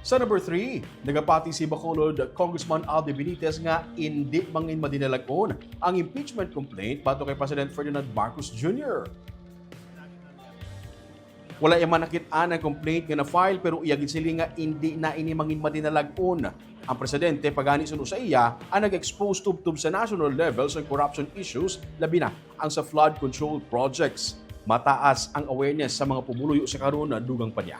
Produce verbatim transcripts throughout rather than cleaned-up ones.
Sa number three, nagapati si Bacolod Congressman Aldo Benitez nga indi mangin madinalag-on ang impeachment complaint batok kay President Ferdinand Marcos Junior. Wala iya man nakit-an ang complaint nga na-file, pero iya ginsiling nga indi na ini mangin madinalag-on. Ang presidente pagani suno sa iya ang nag-expose tubtob sa national level sa corruption issues, labi na ang sa flood control projects. Mataas ang awareness sa mga pumuluyo sa karon, dugang pa niya.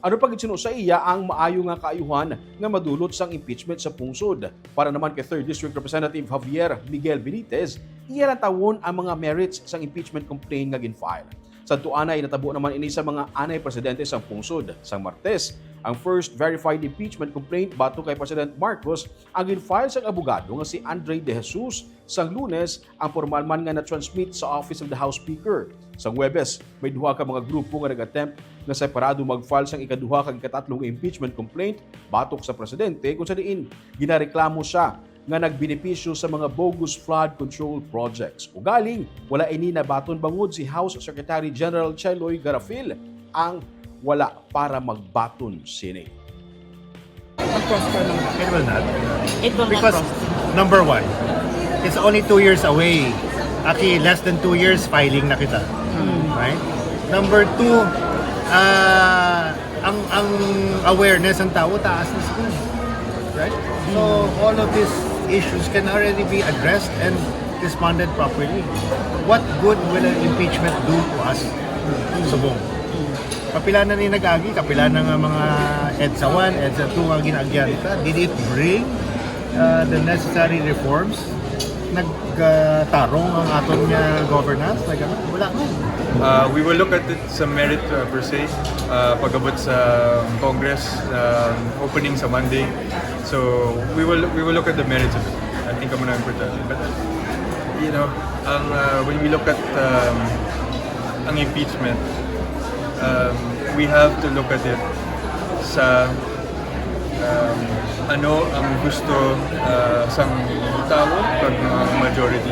Ano pa gid suno sa iya ang maayo nga kaayuhan nga madulot sang impeachment sa pungsod? Para naman kay Third District Representative Javier Miguel Benitez, iya lang tawon ang mga merits sang impeachment complaint nga gin-file. Sa tuanay, natabo naman ini sa mga anay presidente sang pungsod. Sang Martes, ang first verified impeachment complaint batok kay President Marcos ang gin-file sang abogado nga si Andre De Jesus. Sang Lunes, ang pormal man nga na-transmit sa Office of the House Speaker. Sang Huwebes, may duha ka mga grupo nga nag-attempt nga separado mag-file sang ikaduha kag ikatatlo nga impeachment complaint batok sa presidente, kung sa diin ginareklamo siya nga nagbenepisyo sa mga bogus flood control projects. Ugaling, wala ini nabaton bangod si House Secretary General Cheloy Garafil ang wala para magbaton sini. Mag-prosper naman. It will not. It will not Because, prosper. Number one, it's only two years away. Aki, less than two years, filing na kita. Right? Number two, ah, ang ang awareness ng tao taas na siguro. Right? So, all of these issues can already be addressed and responded properly. What good will an impeachment do to us? Subong. Kapila na ni nag-agi, kapila na nga mga EDSA one, EDSA two nga ginaagyan ka. Did it bring uh, the necessary reforms? Nagtarong ang aton nga governance? Nag ano? Wala man. Uh, we will look at it sa merit uh, per se, uh, pag-abot sa Congress, um, opening sa Monday. So we will we will look at the merits of it. I think amo na importante. But you know, ang uh, when we look at um, ang impeachment, um, we have to look at it sa um, ano ang gusto uh, sang tao kag mga majority